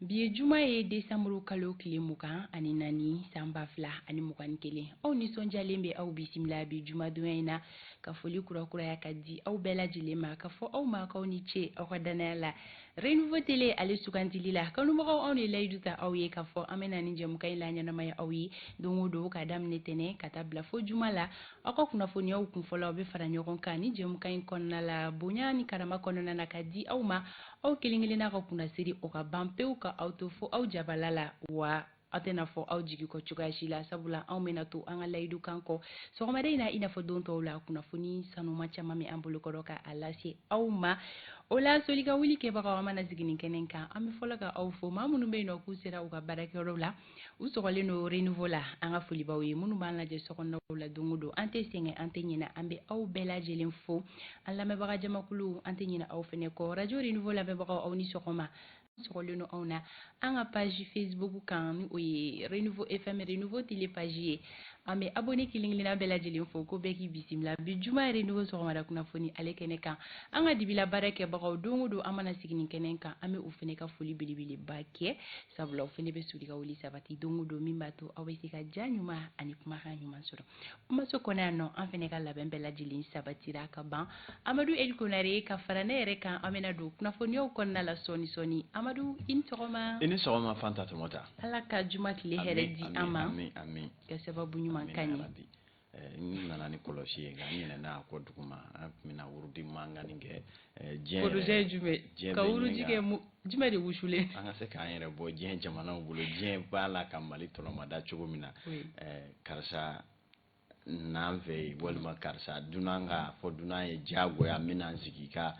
Bi ye juma ye, desanburu kalo tile 24, san 2021. Aw nisɔndiyalen bɛ aw bisimila bi jumadonya in na, ka foli kurakuraya ka di aw bɛɛ lajɛlen ma, ka fɔ aw ma k'aw ni ce aw ka danaya la Renouveau Télé ale sugandili la. Kanubagaw, anw de layidu ta aw ye k'a fɔ an bɛna ni jɛmukan in la ɲɛnamaya aw ye don o don, ka daminɛ tɛnɛ ka taa bila fo juma la. Aw ka kunnafoniyaw kunfɔlɔw bɛ fara ɲɔgɔn kan ni jɛmukan in kɔnɔna la, bonya ni karama kɔnɔna na, ka di aw ma, aw kelen kelenna ka kunnasiri o ka ban pewu, ka aw to fo aw jabala la. Wa aw tɛna fɔ aw jigi kɔ cogoya si la, sabula anw bɛna to an ka layidu kan kɔ. Sɔgɔmada in na, i n'a fɔ don tɔw la, kunnafoni sanuma caman bɛ an bolokɔrɔ ka a lase aw ma. O la, soli ka wuli kɛbagaw, an mana sigi nin kɛnɛ kan, an bɛ fɔlɔ ka aw fo. Maa minnu bɛ yen nɔ k'u sera u ka baarakɛyɔrɔw la, u sɔgɔlen don Renouveau la, an ka folibaw ye. Minnu b'an lajɛ sokɔnɔnaw la don o don, an tɛ sɛgɛn, an tɛ ɲinɛ, an bɛ aw bɛɛ lajɛlen fo. An lamɛnbaga jamakulu, an tɛ ɲinɛ aw fɛnɛ kɔ. Radio Renouveau lamɛnbagaw, aw ni sɔgɔma. Sɔgɔlen don anw na an ka page Facebook kan, ni o ye Renouveau FM, Renouveau Télé page ye. An bɛ abonné kelen kelenna bɛɛ lajɛlen fo ko bɛɛ k'i bisimila bi juma Renouveau sɔgɔmada kunnafoni ale kɛnɛ kan. An ka dibila baara kɛbagaw, don o don an mana sigi nin kɛnɛ kan, an bɛ u fɛnɛ ka foli belebeleba kɛ, sabula u fɛnɛ bɛ soli ka wuli sabati don o don, min b'a to aw bɛ se ka ja ɲuman ani kumakan ɲuman sɔrɔ kumaso kɔnɔ yan nɔ. An fɛnɛ ka labɛn bɛɛ lajɛlen sabatira ka ban. Amadu Eli Konare ka fara ne yɛrɛ kan, an bɛna don kunnafoniyaw kɔnɔna la sɔɔni sɔɔni. Amadu, i ni sɔgɔma. I ni sɔgɔma, Fanta Tɔmɔta. Ala ka juma tile hɛrɛ di an ma. Amin, amin. Ka sababu ɲuman kan ye. N nana ni kɔlɔsi ye, nka n ɲinɛna a kɔ duguma. An tun bɛna wurudi mankanni kɛ diɲɛ. Projet ye jumɛn? Ka wuruji kɛ jumɛn de wusulen? An ka se k'an yɛrɛ bɔ diɲɛ jamanaw bolo. Diɲɛ b'a la ka Mali tɔnɔmada cogo min na, karisa n'an fɛ yen, walima karisa dunan, ka fɔ dunan ye diyagoya n bɛna n sigi i ka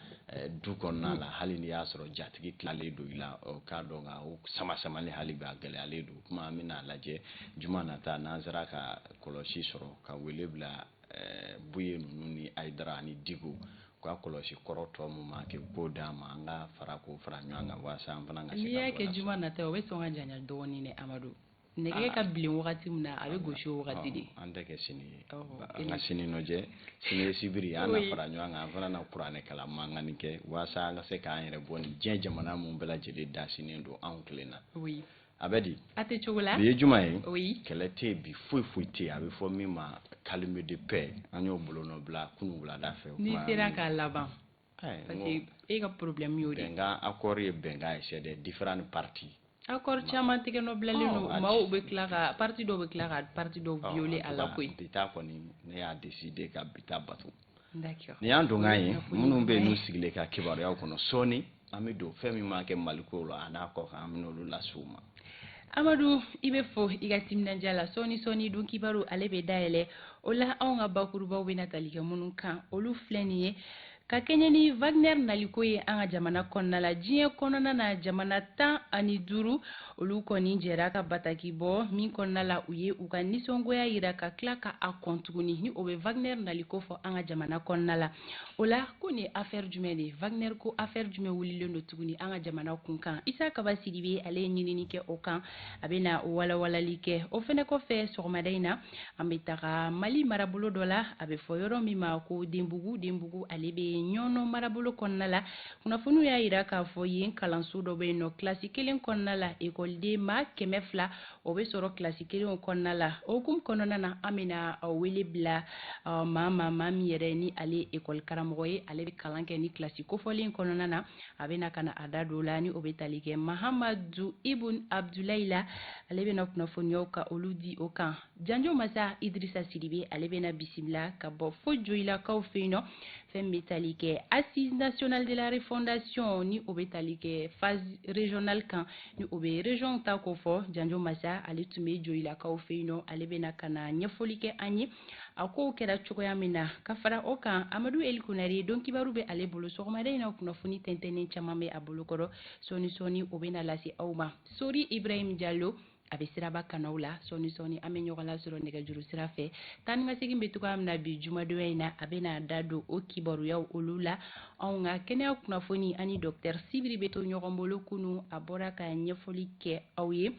du kɔnɔna la, hali n'i y'a sɔrɔ jatigi tilalen don i la, k'a dɔn ka o sama samali hali bi a gɛlɛyalen don. Kuma an bɛna lajɛ juma nata, n'an sera ka kɔlɔsi sɔrɔ, ka wele bila Buye ninnu ni Ayidara ani Diko, u ka kɔlɔsi kɔrɔ tɔ mun ma kɛ, k'o d'an ma, an ka fara k'o fara ɲɔgɔn kan walasa an fana ka se ka. N'i y'a kɛ juma nata, o bɛ sɔn ka janya dɔɔnin dɛ, Amadu. Nɛgɛ ka bilen wagati min na, a bɛ gosi o wagati de. An tɛ kɛ sini ye, an ka sini lajɛ. Sini ye sibiri, an na fara ɲɔgɔn kan, an fana na kuranɛ kalan mankanni kɛ walasa an ka se k'an yɛrɛ bɔ nin diɲɛ jamana mun bɛɛ lajɛlen dasinen don anw kelen na. A bɛ di. A tɛ cogo la. Bi ye juma ye, kɛlɛ tɛ yen bi, foyi foyi tɛ yen. A bɛ fɔ min ma calme de paix, an y'o bolonɔ bila kunun wulada fɛ. N'i sera k'a laban, parce que e ka problème y'o de ye. Bɛnkan, accord ye bɛnkan ye, c'est des différentes parties. Accord caman tɛgɛ nɔ bilalen don, maaw bɛ tila ka parti dɔw bɛ tila ka parti dɔw violer a la koyi. Bi ta kɔni, ne y'a décider ka bi ta bato. D'accord. Nin y'an donkan ye. Minnu bɛ yen n'u sigilen ka kibaruyaw kɔnɔ, sɔɔni an bɛ don fɛn min b'a kɛ Mali ko la a n'a kɔ kan, an bɛ n'olu lase u ma. Amadu, i bɛ fo i ka timinandiya la. Sɔɔni sɔɔni, don kibaru ale bɛ dayɛlɛ. O la, anw ka bakurubaw bɛna tali kɛ minnu kan, olu filɛ nin ye: ka kɛɲɛ ni Wagner naliko ye an ka jamana kɔnɔna la, diɲɛ kɔnɔna na jamana 15, olu kɔni jɛra ka bataki bɔ min kɔnɔna la, u ye u ka nisɔngoya yira ka tila ka a kɔn tuguni, ni o bɛ Wagner naliko fɔ an ka jamana kɔnɔna la. O la, ko nin ye affaire jumɛn de ye? Wagner ko affaire jumɛn wulilen don tuguni an ka jamana kun kan? Isa Kaba Sidibe, ale ye ɲinini kɛ o kan, a bɛna walawalali kɛ. O fɛnɛ kɔfɛ, sɔgɔmada in na, an bɛ taga Mali marabolo dɔ la, a bɛ fɔ yɔrɔ min ma ko Denbugu. Denbugu ale bɛ Ɲɔnɔ marabolo kɔnɔna la. Kunnafoniw y'a yira k'a fɔ yen kalanso dɔ bɛ yen nɔ, kilasi kelen kɔnɔna la, ekɔliden maa 200 o bɛ sɔrɔ kilasi kelen kɔnɔna la. O hukumu kɔnɔna na, an bɛna wele bila maa ma, maa min yɛrɛ ni ale ye ekɔli karamɔgɔ ye, ale bɛ kalan kɛ ni kilasi kofɔlen kɔnɔna na. A bɛna ka na a da don la, ni o bɛ tali kɛ Mahamadu Ibn Abdulayi la. Ale bɛna kunnafoniyaw ka olu di o kan. Janjo masa Idrissa Sidibe, ale bɛna bisimila ka bɔ fo Joyilakaw fɛ yen nɔ, fɛn bɛ tali kɛ Assise nationale de la refondation, ni o bɛ tali kɛ phase régionale kan, ni o bɛ région ta ko fɔ. Janjo masa, ale tun bɛ Joyilakaw fɛ yen nɔ, ale bɛna ka na ɲɛfɔli kɛ an ye a kow kɛra cogoya min na. Ka fara o kan, Amadu Eli Konare, don kibaru bɛ ale bolo sɔgɔmada in na. Kunnafoni tɛntɛnnen caman bɛ a bolokɔrɔ, sɔɔni sɔɔni o bɛna lase aw ma. Sori Ibrahim Jalo, a bɛ siraba kanaw la. Sɔɔni sɔɔni an bɛ ɲɔgɔn lasɔrɔ nɛgɛjuru sira fɛ. Taa ni ka segin bɛ cogoya min na bi jumadonya in na, a bɛna da don o kibaruyaw olu la. Anw ka kɛnɛya kunnafoni ani docteur Sibiri bɛ to ɲɔgɔn bolo. Kunu a bɔra ka ɲɛfɔli kɛ aw ye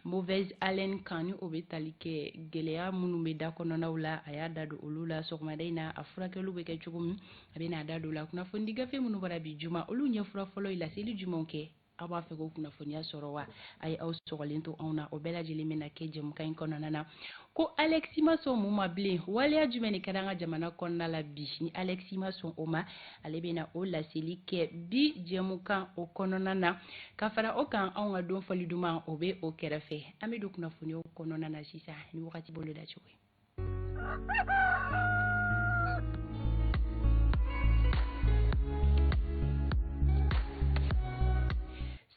mauvaise haleine kan, ni o bɛ tali kɛ gɛlɛya minnu bɛ da kɔnɔnaw la, a y'a da don olu la. Sɔgɔmada in na, a furakɛliw bɛ kɛ cogo min, a bɛna a da don o la. Kunnafoni gafe minnu bɔra bi juma, olu ɲɛfura fɔlɔ ye laseli jumɛnw kɛ? Aw b'a fɛ k'o kunnafoniya sɔrɔ wa? A ye aw sɔgɔlen to anw na, o bɛɛ lajɛlen bɛna kɛ jɛmukan in kɔnɔna na. Ko Alexis ma sɔn mun ma bilen? Waleya jumɛn de kɛra an ka jamana kɔnɔna la bi ni Alexis ma sɔn o ma? Ale bɛna o laseli kɛ bi jɛmukan o kɔnɔna na. Ka fara o kan, anw ka don fɔli duman, o bɛ o kɛrɛfɛ. An bɛ don kunnafoniyaw kɔnɔna na sisan ni wagati boloda cogo ye.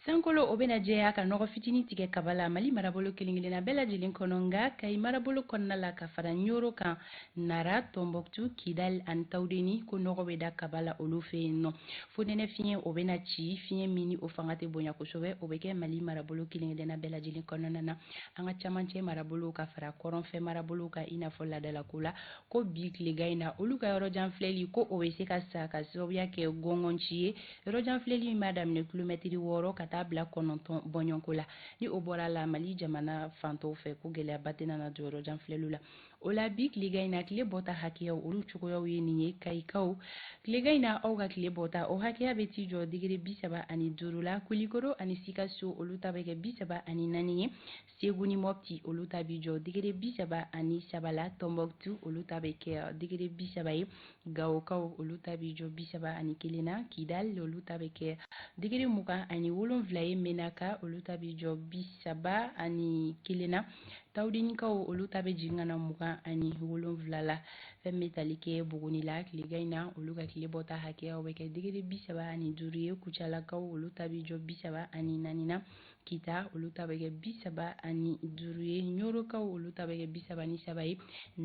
Sankolo o bɛna jɛya ka nɔgɔ fitinin tigɛ kaba la Mali marabolo kelen kelenna bɛɛ lajɛlen kɔnɔ, nka Kayi marabolo kɔnɔna la, ka fara Ɲoro kan, Nara, Tɔnbɔkutu, Kidali ani Tawudeni, ko nɔgɔ bɛ da kaba la olu fɛ yen nɔ. Fonɛnɛ fiɲɛ o bɛna ci, fiɲɛ min ni o fanga tɛ bonya kosɛbɛ, o bɛ kɛ Mali marabolo kelen kelenna bɛɛ lajɛlen kɔnɔna na. An ka camancɛ marabolow ka fara kɔrɔnfɛ marabolow kan, i n'a fɔ laadalako la, ko bi tilegan in na, olu ka yɔrɔjan filɛli ko o bɛ se ka sa ka sababuya kɛ gɔngɔnci ye. Yɔrɔjan filɛli min b'a daminɛ kilomɛtiri 6 ka taa bila 9 bɔɲɔgɔnko la. Ni o bɔra la, Mali jamana fantɔw fɛ, ko gɛlɛyaba tɛna na don yɔrɔjan filɛliw la. O la, bi tilegan in na, tile bɔta hakɛyaw, olu cogoyaw ye nin ye. Kayikaw, tilegan in na, aw ka tile bɔta o hakɛya bɛ t'i jɔ degré 35 la. Kulikoro ani Sikaso, olu ta bɛ kɛ 34 ye. Segu ni Mɔpti, olu ta bɛ jɔ degré 33 la. Tɔnbɔkutu, olu ta bɛ kɛ degré 30 ye. Gawokaw, olu ta bɛ jɔ 31 na. Kidali, olu ta bɛ kɛ degré 27 ye. Menaka, olu ta bɛ jɔ 31 na. Tawudenikaw, olu ta bɛ jigin ka na 27 la. Fɛn bɛ tali kɛ Buguni la, tilegan in na, olu ka tile bɔta hakɛyaw bɛ kɛ degré 35 ye. Kucalakaw, olu ta bɛ jɔ 34 na. Kita, olu ta bɛ kɛ 35 ye. Ɲorokaw, olu ta bɛ kɛ 33 ye.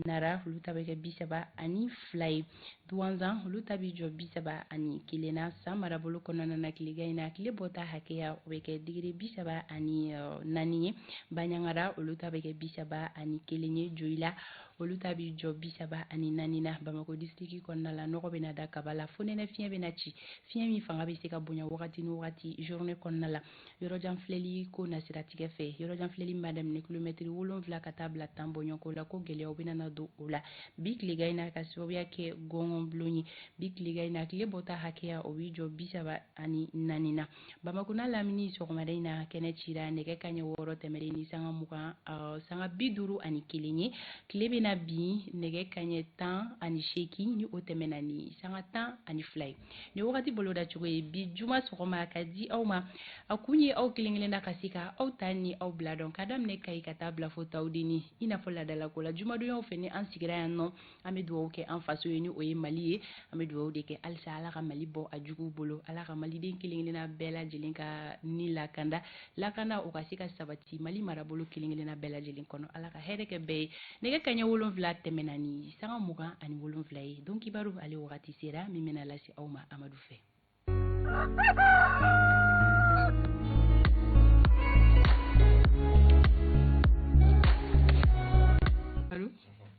Nara, olu ta bɛ kɛ 32 ye. Duwanzan, olu ta bɛ jɔ 31 na. San marabolo kɔnɔna na, tilegan in na, tile bɔta hakɛya o bɛ kɛ degré 34 ye. Baɲangara, olu ta bɛ kɛ 31 ye. Joyila, olu ta bɛ jɔ 34 na. Bamakɔ distriki kɔnɔna la, nɔgɔ bɛna da kaba la. Fonɛnɛ fiɲɛ bɛna ci, fiɲɛ min fanga bɛ se ka bonya wagati ni wagati journée kɔnɔna la. Yɔrɔjan filɛli ko nasiratigɛ fɛ, yɔrɔjan filɛli min b'a daminɛ kilomɛtiri 7 ka taa bila 10 bɔɲɔgɔnko la, ko gɛlɛyaw bɛna na don o la bi tilegan in na ka sababuya kɛ gɔngɔnbulon ye. Bi tilegan in na, tile bɔta hakɛya o b'i jɔ 34 na. Bamakɔ n'a lamini, sɔgɔmada in na, kɛnɛ cira nɛgɛ kaɲɛ 6 tɛmɛnen ni sanga 20, sanga 51 ye. Tile bɛna bin nɛgɛ kaɲɛ 18, ni o tɛmɛna ni sanga 12 ye. Ni wagati boloda cogo ye bi juma sɔgɔma ka di aw ma, a kun ye aw kelen kelenna ka se ka aw ta ni aw bila dɔn, ka daminɛ Kayi ka taa bila fo Tawudeni. I n'a fɔ laadalako la, jumadonyaw fɛ, ni an sigira yan nɔ, an bɛ dugawu kɛ an faso ye, ni o ye Mali ye. An bɛ dugawu de kɛ halisa, Ala ka Mali bɔ a juguw bolo, Ala ka maliden kelen kelenna bɛɛ lajɛlen ka ni lakanda, lakana o ka se ka sabati Mali marabolo kelen kelenna bɛɛ lajɛlen kɔnɔ. Ala ka hɛrɛ kɛ bɛɛ ye. Nɛgɛ kaɲɛ 7 tɛmɛna ni sanga 27 ye. Don kibaru ale wagati sera min bɛna lase aw ma Amadu fɛ.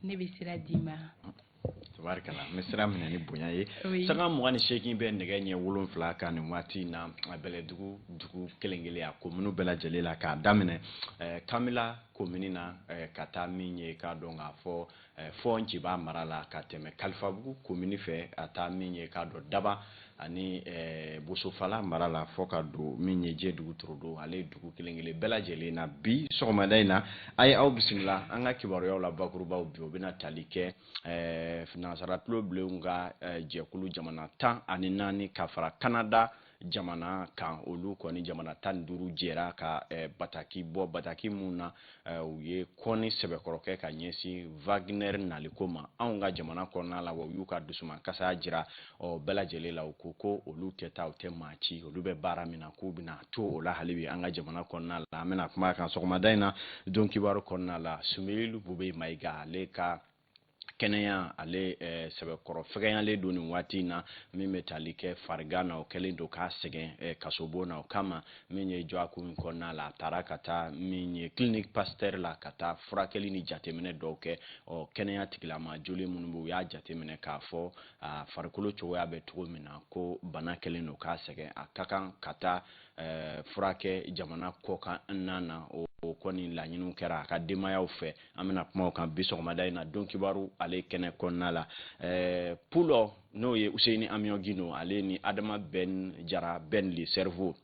Ne bɛ sira d'i ma. Tabarikala, n bɛ sira minɛ ni bonya ye. Sanga 28 bɛ nɛgɛ ɲɛ 7 kan nin waati in na, Bɛlɛdugu dugu kelen kelen a kominiw bɛɛ lajɛlen la, k'a daminɛ Kamila komini na ka taa min ye k'a dɔn k'a fɔ fɔ Nciba mara la, ka tɛmɛ Kalifabugu komini fɛ, ka taa min ye k'a dɔn Daba ani Bosofala mara la, fɔ ka don min ye Jɛdugu Torodo, ale dugu kelen kelen bɛɛ lajɛlen na. Bi sɔgɔmada in na, a ye aw bisimila an ka kibaruyaw la. Bakurubaw bi, o bɛna tali kɛ nansara tulo bilenw ka jɛkulu jamana 14 ka fara Kanada jamana kan, olu kɔni jamana 15 jɛra ka bataki bɔ, bataki mun na u ye kɔni sɛbɛkɔrɔkɛ ka ɲɛsin Wagner naliko ma anw ka jamana kɔnɔna la. Wa u y'u ka dusumakasa jira ɔ bɛɛ lajɛlen la. U ko ko olu tɛ taa, u tɛ maa ci, olu bɛ baara min na, k'u bɛna to o la hali bi an ka jamana kɔnɔna la. An bɛna kuma kan sɔgɔmada in na don kibaru kɔnɔna la. Sumeyilu Bube Mayiga, ale ka kɛnɛya ale sɛbɛkɔrɔ fɛgɛyalen don nin waati in na, min bɛ tali kɛ farigan na, o kɛlen don k'a sɛgɛn kasobon na. O kama, min ye dɔgɔkun in kɔnɔna la, a taara ka taa min ye Clinique Pasteur la ka taa furakɛli ni jateminɛ dɔw kɛ. Ɔ kɛnɛya tigilama joli minnu bɛ, u y'a jateminɛ k'a fɔ a farikolo cogoya bɛ cogo min na, ko bana kɛlen don k'a sɛgɛn, a ka kan ka taa furakɛ jamana kɔkan na. O kɔni laɲiniw kɛra a ka denbayaw fɛ. An bɛna kuma o kan bi sɔgɔmada in na don kibaru ale kɛnɛ kɔnɔna la. Pulɔ, n'o ye Useyini Amiɔn Gindo, ale ni Adama Ben Jara Ben le cerveau.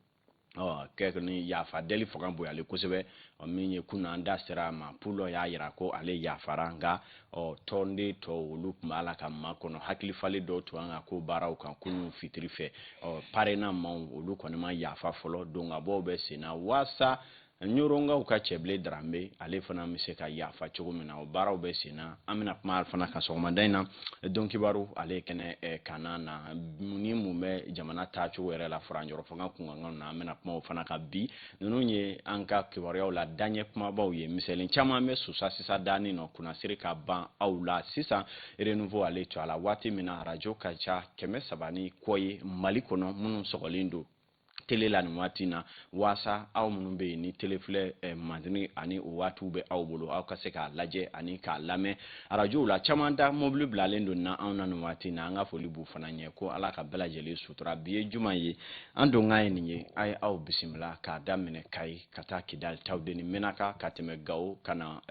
Ɔ kɛ ni yafa deli fanga bonyalen kosɛbɛ. Ɔ min ye kunun an da sera a ma, Pulɔ y'a yira ko ale yafara, nka ɔ tɔnden tɔw olu tun b'a la ka makɔnɔ. Hakili falen dɔw tun an ka ko baaraw kan kunun fitiri fɛ. Ɔ PARENA maaw olu kɔni ma yafa fɔlɔ, donkabɔw bɛ sen na waasa Ɲɔrɔnkaw ka Cɛbilen Daranbe ale fana bɛ se ka yafa cogo min na, o baaraw bɛ sen na. An bɛna kuma fana kan sɔgɔmada in na. Don kibaru ale kɛnɛ kana na ni mun bɛ jamana taacogo yɛrɛ la furancɛrɔ fanga kunkankan na, an bɛna kuma o fana kan bi. Ninnu ye an ka kibaruyaw la daɲɛ kumabaw ye. Misɛnnin caman bɛ susa sisan danin nɔ kunnasiri ka ban aw la sisan. Renouveau ale to a la waati min na, arajo ka ca 300 ni kɔ ye Mali kɔnɔ minnu sɔgɔlen don tele la nin waati na, waasa aw minnu bɛ yen ni tele filɛ mantini ani o waatiw bɛ aw bolo, aw ka se k'a lajɛ ani k'a lamɛn arajow la. Caman da mobili bilalen don na anw na nin waati na. An ka foli b'u fana ɲɛ ko Ala ka bɛɛ lajɛlen sutura. Bi ye juma ye, an donkan ye nin ye. A ye aw bisimila k'a daminɛ Kayi ka taa Kidali, Tawudeni, Menaka, ka tɛmɛ Gawo ka na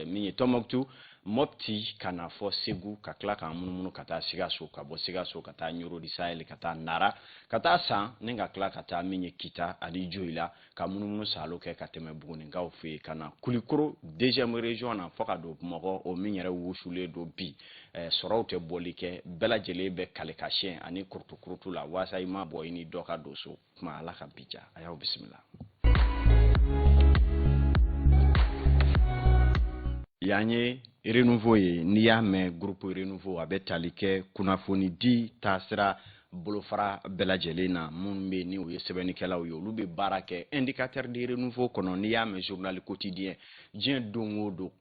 min ye Tɔnbɔkutu, Mopti, ka na fɔ Segu, ka tila k'an munumunu ka taa Sikaso, ka bɔ Sikaso ka taa Ɲoro di Sahel, ka taa Nara, ka taa San, ni ka tila ka taa min ye Kita ani Joyila, ka munumunu salo kɛ ka tɛmɛ Buguninkaw fɛ yen ka na Kulikoro deuxième région na fɔ ka don Bamakɔ, o min yɛrɛ wusulen don bi. Sɔrɔw tɛ bɔli kɛ, bɛɛ lajɛlen bɛ kale ka siɲɛ ani kurutu-kurutu la waasa i ma bɔ i ni dɔ ka don so. Kuma Ala ka bi ja, a y'aw bisimila. Yan ye Renouveau ye. N'i y'a mɛn groupe Renouveau, a bɛ tali kɛ kunnafoni di taasira bolofara bɛɛ lajɛlen na. Minnu bɛ yen ni o ye sɛbɛnnikɛlaw ye, olu bɛ baara kɛ Indicateur de Renouveau kɔnɔ. N'i y'a mɛn journal quotidien, diɲɛ don o don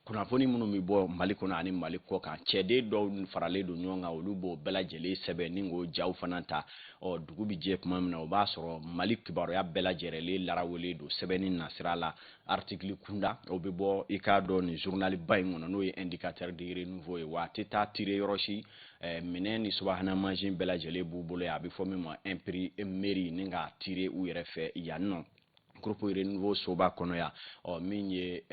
kunnafoni minnu bɛ bɔ Mali kɔnɔ ani Mali kɔ kan, cɛden dɔw faralen don ɲɔgɔn kan, olu b'o bɛɛ lajɛlen sɛbɛn ni k'o jaw fana ta. Ɔ dugu bɛ jɛ tuma min na, o b'a sɔrɔ Mali kibaruya bɛɛ lajɛlen larawelen don sɛbɛnni nasira la, article kunda, o bɛ bɔ i k'a dɔn nin journal ba in kɔnɔ, n'o ye Indicateur de Renouveau ye. Wa a tɛ taa tirer yɔrɔ si, minɛn ni subahana mansin bɛɛ lajɛlen b'u bolo yen, a bɛ fɔ min ma imprimerie, ni k'a tirer u yɛrɛ fɛ yan nɔ groupe Renouveau soba kɔnɔ yan. Ɔ min ye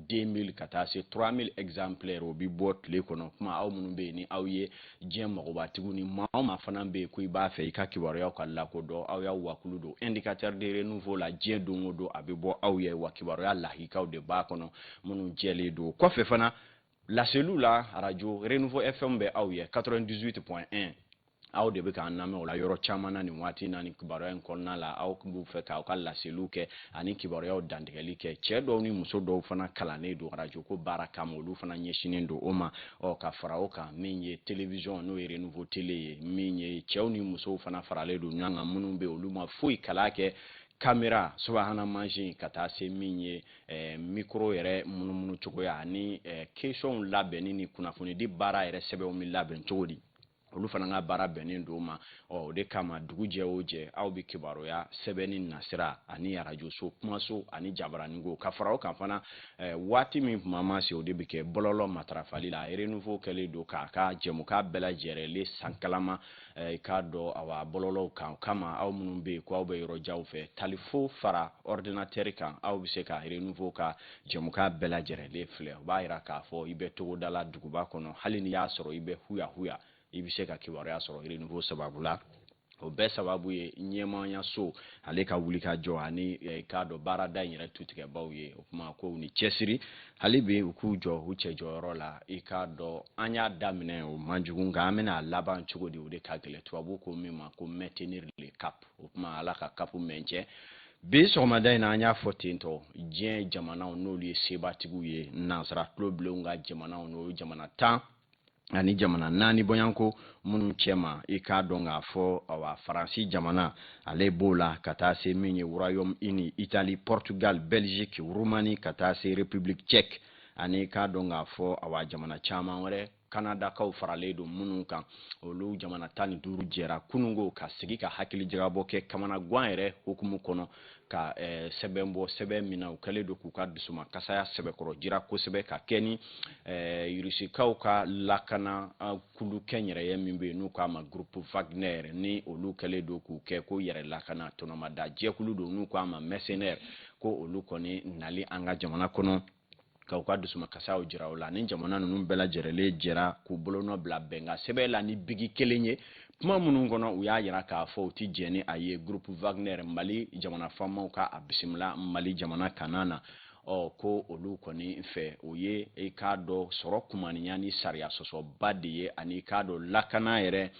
2000 ka taa se 3000 exemplaires, o bɛ bɔ tile kɔnɔ. Kuma aw minnu bɛ yen ni aw ye diɲɛ magobatigiw ni maa o maa fana bɛ yen ko i b'a fɛ i ka kibaruyaw ka lakodɔn, aw y'aw wakulu don Indicateur de Renouveau la. Diɲɛ don o don a bɛ bɔ aw ye, wa kibaruya lahikaw de b'a kɔnɔ minnu jɛlen don. Kɔfɛ fana laseliw la, arajo Renouveau FM bɛ aw ye 98.1, aw de bɛ k'an lamɛn o la yɔrɔ caman na nin waati na. Nin kibaruya in kɔnɔna la, aw b'u fɛ k'aw ka laseliw kɛ ani kibaruyaw dantigɛli kɛ. Cɛ dɔw ni muso dɔw fana kalannen don arajo ko baara kama, olu fana ɲɛsinnen don o ma. Ɔ ka fara o kan, min ye télévision, n'o ye Renouveau télé ye, min ye cɛw ni musow fana faralen don ɲɔgɔn kan, minnu bɛ olu ma foyi kalan kɛ caméra subahana mansin ka taa se min ye micro yɛrɛ munumunu cogoya ani questionw labɛnni ni kunnafonidi baara yɛrɛ sɛbɛnw bɛ labɛn cogo di, olu fana ka baara bɛnnen don ma. Ɔ o de kama dugu jɛ o jɛ, aw bɛ kibaruya sɛbɛnni nasira ani arajoso kumaso ani jabaraniko. Ka fara o kan fana, waati min tuma ma se, o de bɛ kɛ bɔlɔlɔ matarafali la. Renouveau kɛlen don k'a ka jɛmukan bɛɛ lajɛlen sankalama i k'a dɔn awa bɔlɔlɔw kan. O kama aw minnu bɛ yen ko aw bɛ yɔrɔ janw fɛ, talifo fara ordinateur kan, aw bɛ se ka Renouveau ka jɛmukan bɛɛ lajɛlen filɛ. O b'a yira k'a fɔ i bɛ togoda la, duguba kɔnɔ, hali n'i y'a sɔrɔ i bɛ huya huya, i bɛ se ka kibaruya sɔrɔ Renouveau sababu la. O bɛɛ sababu ye ɲɛmaayaso ale ka wuli ka jɔ ani k'a dɔn baarada in yɛrɛ tutigɛbaw ye. O kuma ko u ni cɛsiri, hali bi u k'u jɔ u cɛ jɔyɔrɔ la. I k'a dɔn an y'a daminɛ, o man jugu, nka an bɛna a laban cogo di, o de ka gɛlɛn. Tubabu ko min ma ko maintenir le cap, o kuma Ala ka cap mɛn. Bi sɔgɔmada in na, an y'a fɔ ten tɔ, diɲɛ jamanaw n'olu ye sebatigiw ye, nansara tulobilenw ka jamanaw, n'o ye jamana 10 ani jamana 4 bɔɲɔgɔnko minnu cɛma, i k'a dɔn k'a fɔ awa Faransi jamana ale b'o la, ka taa se min ye Royaume-Uni, Italie, Portugal, Belgique, Roumanie, ka taa se République tchèque, ani k'a dɔn k'a fɔ awa jamana caman wɛrɛ, Kanadakaw faralen don minnu kan, olu jamana 15 jɛra kununko ka sigi ka hakili jagabɔ kɛ kamanagan yɛrɛ hukumu kɔnɔ, ka sɛbɛn bɔ, sɛbɛn min na u kɛlen don k'u ka dusuma kasaya sɛbɛkɔrɔ jira kosɛbɛ, ka kɛ ni Rusikaw ka lakana kulu kɛnyɛrɛye min bɛ yen n'u k'a ma groupe Wagner, ni olu kɛlen don k'u kɛ ko yɛrɛ lakana tɔnɔmada jɛkulu don n'u k'a ma mercenaire, ko olu kɔni nali an ka jamana kɔnɔ ka u ka dusumakasaw jira o la. Ni jamana ninnu bɛɛ lajɛlen jɛra k'u bolonɔ bila bɛnkan sɛbɛn la ni bigi kelen ye. Kuma minnu kɔnɔ, u y'a jira k'a fɔ u tɛ jɛn ni a ye groupe Wagner Mali jamana faamaw ka a bisimila Mali jamana kana na. Ɔ ko olu kɔni fɛ, o ye i k'a dɔn sɔrɔ kumaniya ni sariya sɔsɔba de ye, ani i k'a dɔn lakana yɛrɛ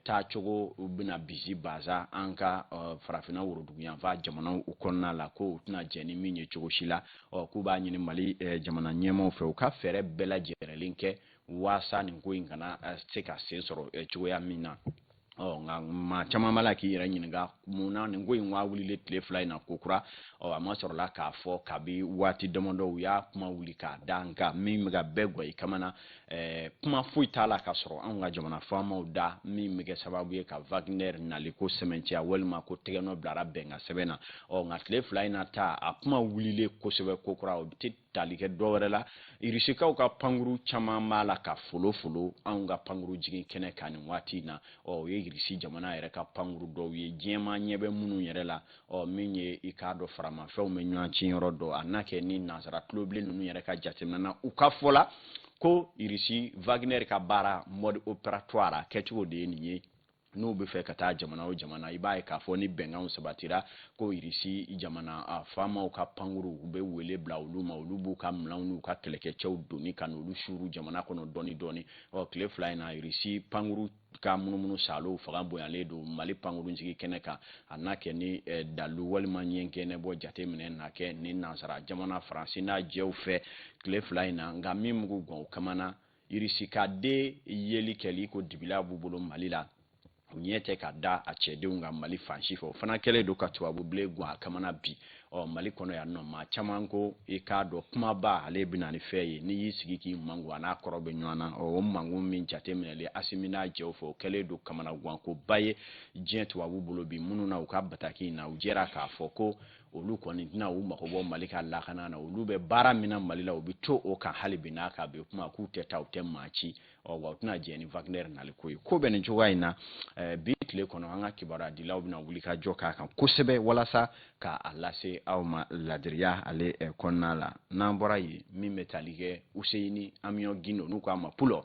taacogo bɛna bisi baza an ka farafinna woroduguyanfan jamanaw kɔnɔna la, ko u tɛna jɛn ni min ye cogo si la. Ɔ k'u b'a ɲini Mali jamana ɲɛmaaw fɛ, u ka fɛɛrɛ bɛɛ lajɛlen kɛ waasa nin ko in kana se ka sen sɔrɔ cogoya min na. Ɔ nka maa caman b'a la k'i yɛrɛ ɲininka mun na nin ko in waa wulilen tile 2 in na ko kura. Ɔ a ma sɔrɔla k'a fɔ kabi waati damadɔ u y'a kuma wuli k'a da, nka min bɛ ka bɛɛ gɔ i kamana, kuma foyi t'a la ka sɔrɔ anw ka jamana faamaw da min bɛ kɛ sababu ye ka Wagner naliko sɛmɛntiya walima ko tɛgɛnɔ bilara bɛnkan sɛbɛn na. Ɔ nka tile 2 in na ta, a kuma wulilen kosɛbɛ ko kura, o tɛ tali kɛ dɔ wɛrɛ la, Irisikaw ka pankuru caman b'a la ka folofolo anw ka pankuru jigin kɛnɛ kan nin waati in na. Ɔ o ye Irisi jamana yɛrɛ ka pankuru dɔw ye diɲɛmaa ɲɛ bɛ minnu yɛrɛ la. Ɔ min ye i k'a dɔn faramafɛnw bɛ ɲɔgɔn ci yɔrɔ dɔ, a n'a kɛ ni nansara tulobilen ninnu yɛrɛ ka jateminɛ na, u ka fɔ la ko Irisi Wagner ka baara mode opératoire a kɛcogo de ye nin ye. N'u bɛ fɛ ka taa jamana o jamana, i b'a ye k'a fɔ ni bɛnkanw sabatira, ko Irisi jamana faamaw ka pankuru, u bɛ wele bila olu ma, olu b'u ka minɛnw n'u ka kɛlɛkɛcɛw doni ka n'olu suuru jamana kɔnɔ dɔɔni dɔɔni. Ɔ tile 2 in na, Irisi pankuru ka munumunu salow fanga bonyalen don Mali pankurunjigi kɛnɛ kan. A n'a kɛ ni dalu walima ɲɛkɛnɛ bɔ jateminɛ na kɛ ni nansara jamana Faransi n'a jɛw fɛ tile 2 in na. Nka min mugu gan o kamana, Irisi ka den yeli kɛli ko dibila b'u bolo Mali la, u ɲɛ tɛ ka da a cɛdenw ka Mali fan si fɛ. O fana kɛlen don ka tubabu bilen gan a kamana bi. Ɔ Mali kɔnɔ yan nɔ, maa caman ko i k'a dɔn kumaba ale bɛ na ni fɛn ye, n'i y'i sigi k'i mangun, a n'a kɔrɔ bɛ ɲɔgɔn na. Ɔ o mangun min jateminɛlen Asimi n'a jɛw fɛ, o kɛlen don kamanagankoba ye diɲɛ tubabu bolo bi, minnu na u ka bataki in na, u jɛra k'a fɔ ko olu kɔni tɛna u mago bɔ Mali ka lakana na. Olu bɛ baara min na Mali la, u bɛ to o kan hali bi n'a ka bɛ kuma k'u tɛ taa, u tɛ maa ci. Ɔ wa u tɛna jɛn ni Wagner nali ko ye. Ko bɛ nin cogoya in na bi tile kɔnɔ, an ka kibaruya dilaw bɛna wuli ka jɔ k'a kan kosɛbɛ walasa ka a lase aw ma ladiriya ale kɔnɔna la. N'an bɔra yen, min bɛ tali kɛ Useyini Amiɔn Gindo, n'u k'a ma Pulɔ,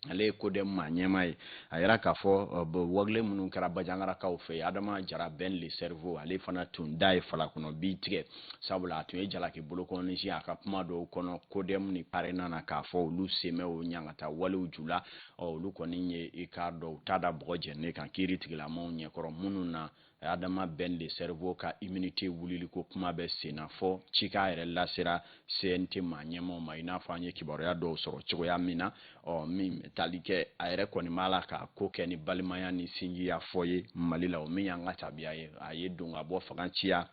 ale ye CODEM maa ɲɛmaa ye. A yira k'a fɔ wagile minnu kɛra Bajangarakaw fɛ yen, Adama Jara Ben le cerveau, ale fana tun da ye falakɔnɔ bi tigɛ, sabula a tun ye jalaki bolokɔnisi a ka kuma dɔw kɔnɔ CODEM ni PARENA na, k'a fɔ olu sen bɛ o ɲangata walew ju la. Ɔ olu kɔni ye i k'a dɔn u t'a da bɔgɔ jɛnnen kan kiiri tigilamaw ɲɛkɔrɔ, minnu na Adama Ben le cerveau ka immunité wuliliko kuma bɛ sen na, fɔ cikan yɛrɛ lasera CNT maa ɲɛmaaw ma, i n'a fɔ an ye kibaruya dɔw sɔrɔ cogoya min na. Ɔ min tali kɛ a yɛrɛ kɔni b'a la ka ko kɛ ni balimaya ni sinjiya fɔ ye Mali la, o min y'an ka tabiya ye. A ye don ka bɔ fanga ciya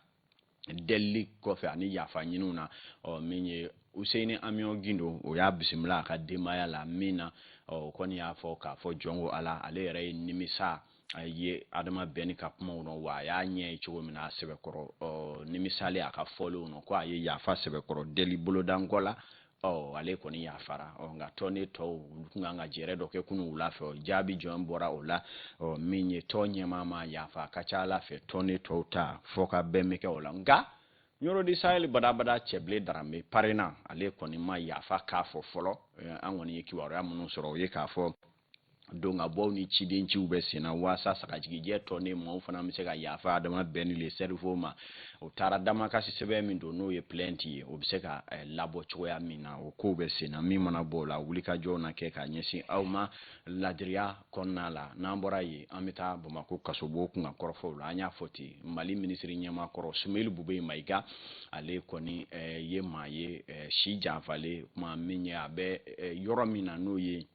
delili kɔfɛ ani yafa ɲiniw na. Ɔ min ye Useyini Amiɔn Gindo, o y'a bisimila a ka denbaya la min na, ɔ o kɔni y'a fɔ k'a fɔ jɔn ko Ala, ale yɛrɛ ye nimisa a ye Adama Bɛn ka kumaw nɔ, wa a y'a ɲɛ ye cogo min na a sɛbɛkɔrɔ. Ɔ nimisalen a ka fɔlenw nɔ ko a ye yafa sɛbɛkɔrɔ deli bolodankɔ la, ɔ ale kɔni yafara. Ɔ nka tɔnden tɔw, olu tun kan ka jɛrɛ dɔ kɛ kunun wula fɛ, o jaabi jɔn bɔra o la? Ɔ min ye tɔn ɲɛmaa ma yafa, a ka ca Ala fɛ tɔnden tɔw ta fɔ ka bɛn bɛ kɛ o la. Nka Ɲɔrɔ di Sahel badabada cɛbilen Darame PARENA, ale kɔni ma yafa k'a fɔ fɔlɔ. An kɔni ye kibaruya minnu sɔrɔ, o ye k'a fɔ don ka bɔw ni cidenciw bɛ sen na waasa sagajigijɛ tɔnden maaw fana bɛ se ka yafa Adama Bɛn le cerveau ma. O taara damakasi sɛbɛn min don, n'o ye plainte ye, o bɛ se ka labɔ cogoya min na, o kow bɛ sen na. Min mana bɔ o la, wulikajɔw na kɛ ka ɲɛsin aw ma ladiriya kɔnɔna la. N'an bɔra yen, an bɛ taa Bamakɔ kasobon kunkan kɔrɔfɔw la. An y'a fɔ ten, Mali minisiri ɲɛmaa kɔrɔ Sumeyilu Bubɛyi Mayiga, ale kɔni ye maa ye si janfalen, kuma min ye a bɛ yɔrɔ min na, n'o ye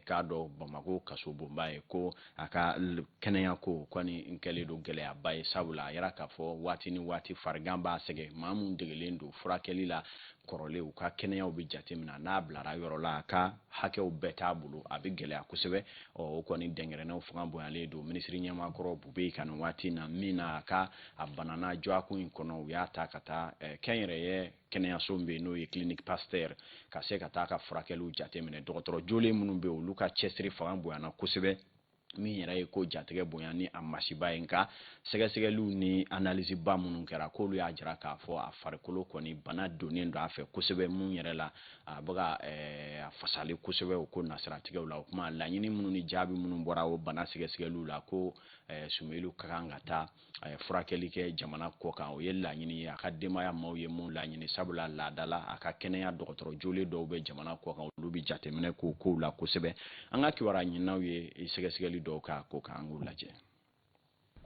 k'a dɔn Bamakɔ kasobonba ye, ko a ka kɛnɛya ko kɔni n kɛlen don gɛlɛyaba ye, sabula a yira k'a fɔ waati ni waati farigan b'a sɛgɛn. Maa mun degelen don furakɛli la kɔrɔlen, u ka kɛnɛyaw bɛ jateminɛ, n'a bilara yɔrɔ la, a ka hakɛw bɛɛ t'a bolo, a bɛ gɛlɛya kosɛbɛ. Ɔ o kɔni dɛnkɛrɛnnɛw fanga bonyalen don minisiri ɲɛmaa kɔrɔ Bubɛyi ka nin waati in na, min na a ka a banana dɔgɔkun in kɔnɔ, u y'a ta ka taa kɛnyɛrɛye kɛnɛyaso min bɛ yen, n'o ye clinique Pasteur, ka se ka taa ka furakɛliw jateminɛ. Dɔgɔtɔrɔ jolen minnu bɛ yen, olu ka cɛsiri fanga bonyana kosɛbɛ. Min yɛrɛ ye ko jatigɛ bonya ni a masiba ye, nka sɛgɛsɛgɛliw ni analyse ba minnu kɛra, k'olu y'a jira k'a fɔ a farikolo kɔni bana donnen don a fɛ kosɛbɛ, mun yɛrɛ la a bɛ ka a fasali kosɛbɛ o ko nasiratigɛw la. O kuma laɲini minnu ni jaabi minnu bɔra o bana sɛgɛsɛgɛliw la, ko Sumelu ka kan ka taa furakɛli kɛ jamana kɔ kan, o ye laɲini ye a ka denbaya maaw ye mun laɲini, sabula laada la a ka kɛnɛya dɔgɔtɔrɔ jolen dɔw bɛ jamana kɔ kan, olu bɛ jateminɛ k'o kow la kosɛbɛ. An ka kibaruya ɲininaw ye sɛgɛsɛgɛli dɔw k'a ko kan, an k'u lajɛ.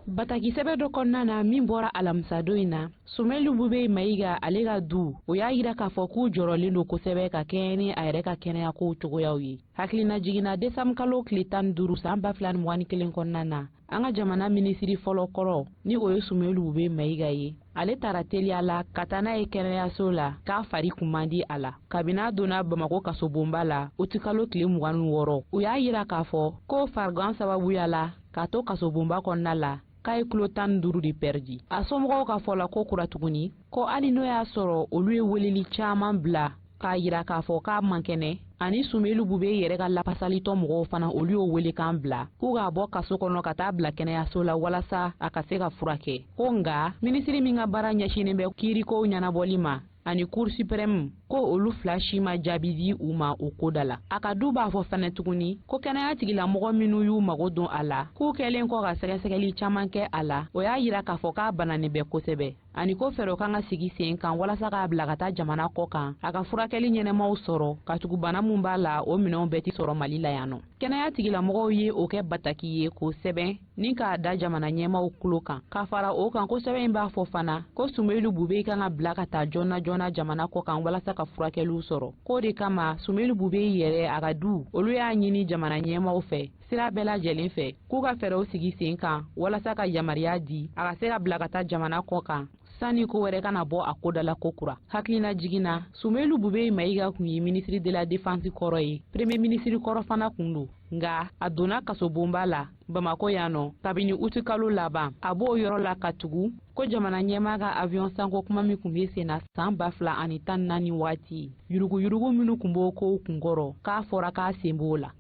Bataki sɛbɛ dɔ kɔnɔna na min bɔra alamisadon in na, Sumelu Bube Mayiga ale ka du, o y'a yira k'a fɔ k'u jɔrɔlen don kosɛbɛ ka kɛɲɛ ni a yɛrɛ ka kɛnɛyakow cogoyaw ye. Hakilina jiginna desanburu kalo tile 15 san 2021 kɔnɔna na, an ka jamana minisiri fɔlɔ kɔrɔ ni o ye Sumelu Bube Mayiga ye, ale taara teliya la ka taa n'a ye kɛnɛyaso la k'a fari kun man di a la kabini a donna Bamako kasobonba la utikalo tile 26. U y'a yira k'a fɔ ko farigan sababuya la k'a to kasobonba kɔnɔna la k'a ye kilo 15 de pɛridi. A somɔgɔw ka fɔ la ko kura tuguni ko hali n'o y'a sɔrɔ olu ye weleli caman bila k'a yira k'a fɔ k'a man kɛnɛ, ani Sumelu Bube yɛrɛ ka lapasalitɔ mɔgɔw fana, olu y'o welekan bila k'u k'a bɔ kaso kɔnɔ ka taa bila kɛnɛyaso la walasa a ka se ka furakɛ. Ko nka minisiri min ka baara ɲɛsinnen bɛ kiirikow ɲɛnabɔli ma ani Cour suprême, ko olu fila si ma jaabi di u ma o ko da la. A ka du b'a fɔ fɛnɛ tuguni ko kɛnɛya tigilamɔgɔ minnu y'u mago don a la, k'u kɛlen kɔ ka sɛgɛsɛgɛli caman kɛ a la, o y'a yira k'a fɔ k'a bananen bɛ kosɛbɛ, ani ko fɛɛrɛw kan ka sigi sen kan walasa k'a bila ka taa jamana kɔ kan a ka furakɛli ɲɛnɛmaw sɔrɔ, ka tugu bana mun b'a la, o minɛnw bɛɛ ti sɔrɔ Mali la yan nɔ. Kɛnɛya tigilamɔgɔw ye o kɛ bataki ye k'o sɛbɛn ni k'a da jamana ɲɛmaw tulo kan. Ka fara o kan, ko sɛbɛn in b'a fɔ fana ko Sumelu Bube kan ka bila ka taa joona joona jamana kɔ kan walasa ka furakɛliw sɔrɔ. K'o de kama Sumelu Bube yɛrɛ a ka du, olu y'a ɲini jamana ɲɛmaw fɛ sira bɛɛ lajɛlen fɛ k'u ka fɛɛrɛw sigi sen kan walasa ka yamaruya di a ka se ka bila ka taa jamana kɔ kan sani ko wɛrɛ kana bɔ a ko da la ko kura. Hakilina jiginna, Sumelu Bube Mayiga kun ye ministre de la Défense kɔrɔ ye, premier ministre kɔrɔ fana kun don, nka a donna kasobonba la Bamako yan nɔ kabini utikalo laban. A b'o yɔrɔ la ka tugu ko jamana ɲɛmaa ka avion sanko kuma min kun bɛ sen na san 2014 waati, yuruguyurugu minnu kun b'o kow kunkɔrɔ, k'a fɔra k'a sen b'o la.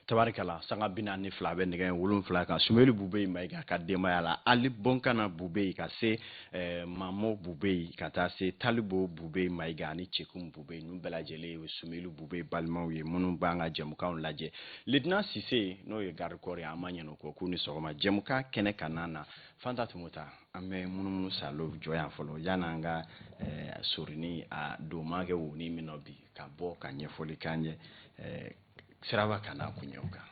Tabarikala, sanga 42 bɛ nɛgɛ 7 kan. Sumelu Bube Mayiga ka denbaya la, Ali Bonkana Bube, ka se Mamo Bube, ka taa se Talibo Bube Mayiga ani Cekum Bube, ninnu bɛɛ lajɛlen ye Sumelu Bube balimaw ye minnu b'an ka jɛmukanw lajɛ. Lieutenant Sise, n'o ye garde corps ye, an ma ɲinɛ o kɔ, k'u ni sɔgɔma. Jɛmukan kɛnɛ kan na Fanta Tumuta, an bɛ munumunu salo jɔ yan fɔlɔ yan'an ka sorini a don ma kɛ wo ni min nɔ bi ka bɔ ka ɲɛfɔli k'an ye siraba kana kunɲɛw kan.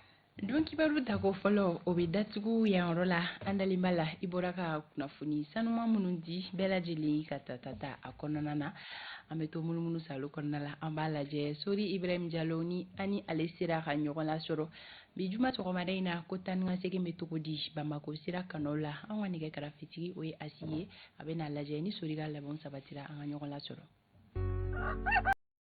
Don kibaru tako fɔlɔ, o bɛ datugu yan yɔrɔ la. An dalen b'a la i bɔra ka kunnafoni sanuman minnu di bɛɛ lajɛlen ka ta ta ta a kɔnɔna na. An bɛ to munumunu salo kɔnɔna la, an b'a lajɛ Sori Ibrahim Jalo ni ani ale sera ka ɲɔgɔn lasɔrɔ bi juma sɔgɔmada in na, ko taa ni ka segin bɛ cogo di Bamako sira kanaw la. An ka nɛgɛ karafetigi, o ye Asi ye, a bɛ n'a lajɛ ni Sori ka labɛnw sabatira, an ka ɲɔgɔn lasɔrɔ.